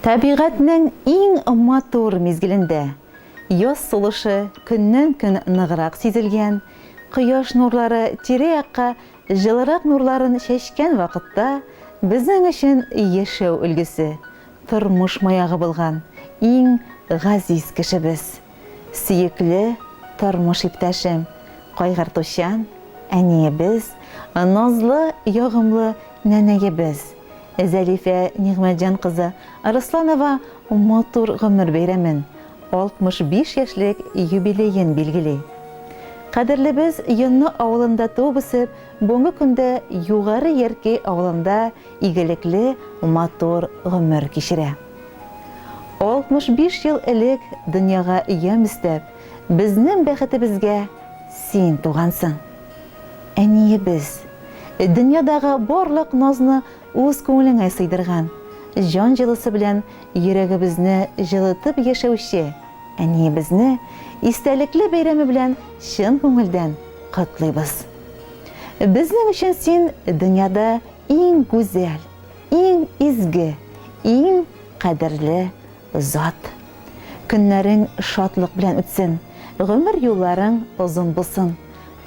Табигатьнең иң матур мизгелендә, яз сулышы көннән-көн ныграк сизелгән, кояш нурлары тирә-якка җылырак нурларын чәчкән вакытта безнең өчен яшәү өлгесе, тормыш маягы булган иң газиз кешебез, сөекле тормыш иптәшем, кайгыртучан әниебез, назлы, ягымлы нәнәебез Зәлифә Нигъмәтҗан кызы Арысланова матур гомер бәйрәмен, 65 яшьлек юбилеен билгели. Кадерлебез Йонны авылында туып-үсеп, бүгенге көндә Югары Яркәй авылында игелекле, матур гомер кичерә. 65 ел элек дөньяга ямь өстәп, безнең бәхетебезгә син тугансың. Әниебез, дөньядагы барлык назны үз күңелеңә сыйдырган, җан җылысы белән йөрәгебезне җылытып яшәүче әниебезне истәлекле бәйрәме белән чын күңелдән котлыйбыз. Безнең өчен син дөньяда иң гүзәл, иң изге, иң кадерле зат. Көннәрең шатлык белән үтсен, гомер юлларың озын булсын.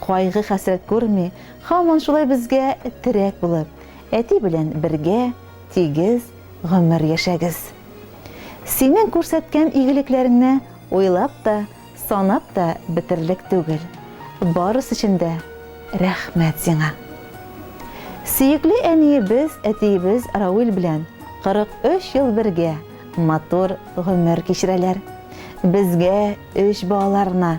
Кайгы-хәсрәт күрми, һаман шулай безгә терәк булып, әти белән бергә, тигез гомер яшәгез. Синең күрсәткән игелекләреңне уйлап та, санап та бетерерлек түгел. Барысы өчен дә рәхмәт сиңа. Сөекле әниебез, әтиебез Рауил белән 43 ел бергә матур гомер кичерәләр. Безгә, өч балаларына,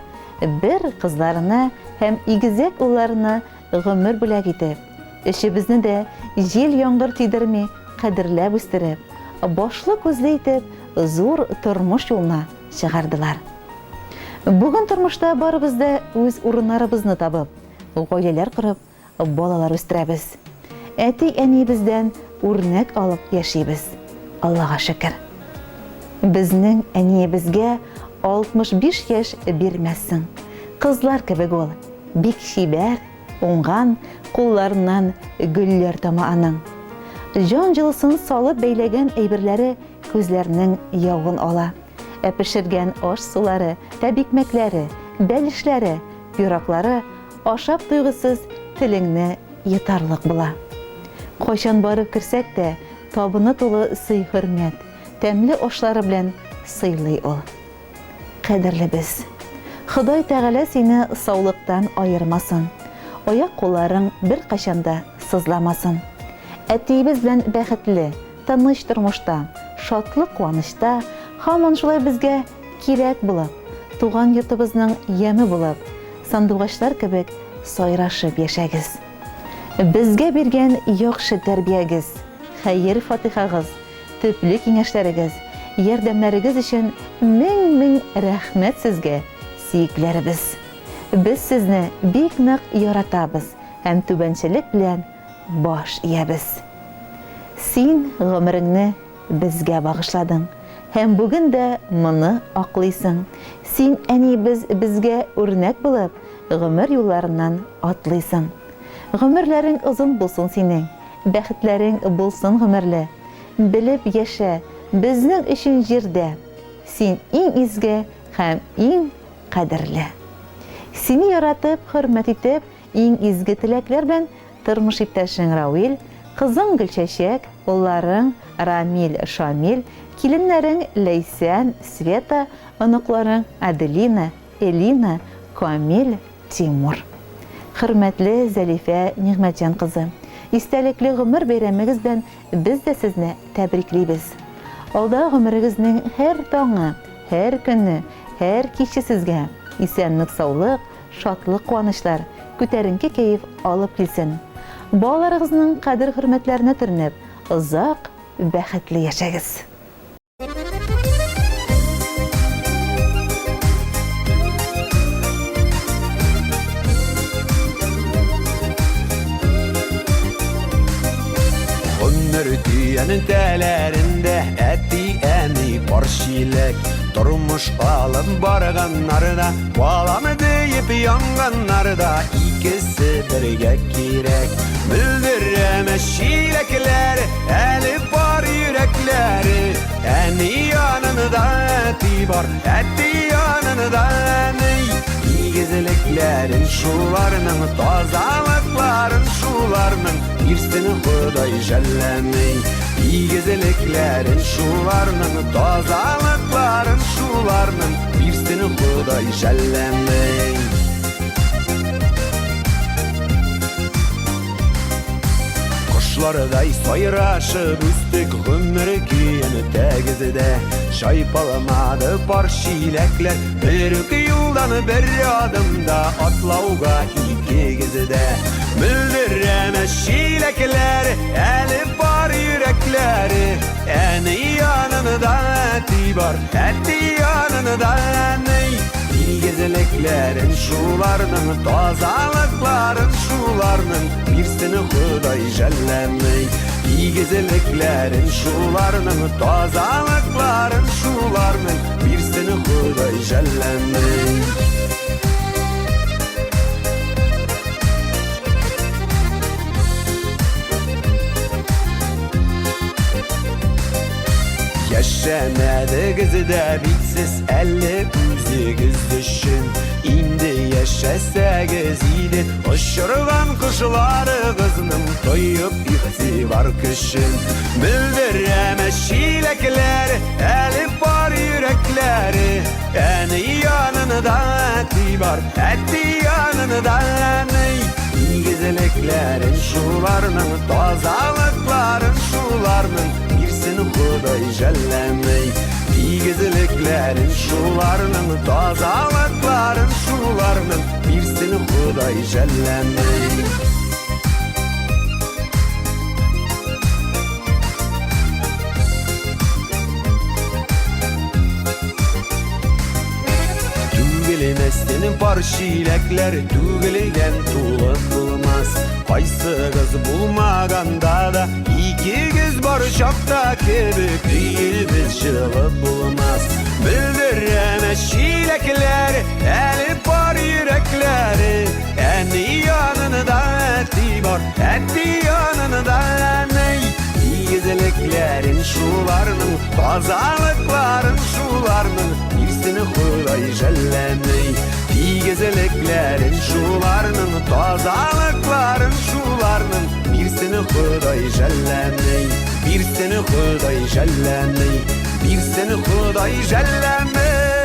бер кызларына һәм игезәк улларына гомер бүләк итеп, өчебезне дә җил-яңгыр тидерми кадерләп үстереп, башлы-күзле итеп зур тормыш юлына чыгардылар. Бүген тормышта барыбыз да үз урыннарыбызны табып, гаиләләр корып, балалар үстерәбез. Әти-әниебездән үрнәк алып яшибез, Аллага шөкер. Безнең әниебезгә 65 яшь бирмәссең. Кызлар кебек ул, бик чибәр, уңган, кулларыннан гөлләр тама аның. Җан җылысын салып бәйләгән әйберләре күзләрнең явын ала. Ә пешергән аш-сулары, тәбикмәкләре, бәлешләре, пироглары Ашап туйгысыз, телеңне йотарлык була. Кайчан барып керсәк тә, табыны тулы сый-хөрмәт, тәмле ашлары белән сыйлый ул. Кадерлебез! Ходай Тәгалә сине саулыктан аермасын, аяк-кулларың беркайчан да сызламасын. Әтиебез белән бәхетле, тыныч тормышта, шатлык-куанычта һаман шулай безгә кирәк булып, туган йортыбызның яме булып, Сандугачлар кебек сайрашып яшәгез. Безгә биргән яхшы тәрбиягез, хәер-фатыйхагыз, төпле киңәшләрегез, ярдәмнәрегез өчен мең-мең рәхмәт сезгә, сөекләребез! Без сезне бик нык яратабыз һәм түбәнчелек белән баш иябез. Син гомереңне Безгә багышладың. Һәм бүген дә моны аклыйсың. Син, әниебез, безгә үрнәк булып, гомер юлларыннан атлыйсың. Гомерләрең озын булсын синең, бәхетләрең булсын гомерле. Белеп яшә, безнең өчен җирдә син иң изге һәм иң кадерле. Сине яратып, хөрмәт итеп, иң изге теләкләр белән Тормыш иптәшең Рауил, кызың Гөлчәчәк, улларың Рамил, Шамил, киленнәрең Ләйсән, Света, оныкларың Аделина, Элина, Камил, Тимур. Хөрмәтле Зәлифә Нигъмәтҗан кызы, истәлекле гомер бәйрәмегез белән без дә сезне тәбриклибез. Алдагы гомерегезнең һәр таңы, һәр көне, һәр киче сезгә исәнлек-саулык, шатлык-куанычлар, күтәренке кәеф алып килсен. Балаларыгызның кадер-хөрмәтләренә төренеп, озак, бәхетле яшәгез! Гомер көянең тәләрендә әти-әни пар чиләк. Тормыш алып барганнар да, балам диеп янганнар да, икесе бергә кирәк. Мөлдерәмә чиләкләр, әле бар йөрәкләре. Әни. янында әти бар, әти янында әни. Игезлекләрен шуларның, тазалыкларын шуларның, бирсен Ходай жәлләми. Игезлекләрен шуларның, тазалыкларын шуларның, бирсен Ходай жәлләми. Кошлардай сайрашып үстек гомер көен тәгездә. Чайпалмады пар чиләкләр, бер үк юлдан бер адымда атлауга икегездә. Мөлдерәмә чиләкләр, әле бар йөрәкләре. Әни янында әти бар, әти янында әни. Игезлекләрен шуларның, тазалыкларын шуларның, бирсен Ходай жәлләми. Игезлекләрен шуларның, тазалыкларын шуларның, бирсен Ходай жәлләми. Яшәмәдегез дә бит сез әле үзегез өчен. Инде яшәсәгез иде, очырган кошларыгызның тоеп игътибар көчен. Мөлдерәмә чиләкләр, әле бар йөрәкләре. Әни янында әти бар, әти янында әни. Игезлекләрен шуларның, тазалыкларын шуларның, бирсен Ходай жәлләми. Игезлекләрен шуларның, тазалыкларын шуларның, бирсен Ходай жәлләми. Түгелмәсен пар чиләкләр, түгелгән тулы булмас. Кайсыгыз булмаганда да, икегез бар чакта кебек өебез җылы булмас. Мөлдерәмә чиләкләр, әле пар йөрәкләре. Әни янында әти бар, әти янында әни. Игезлекләрен шуларның, тазалыкларын шуларның, бирсен Ходай жәлләми. Игезлекләрен шуларның, тазалыкларын шуларның, бирсен Ходай жәлләми. Бирсен Ходай жәлләми. Бирсен Ходай жәлләми.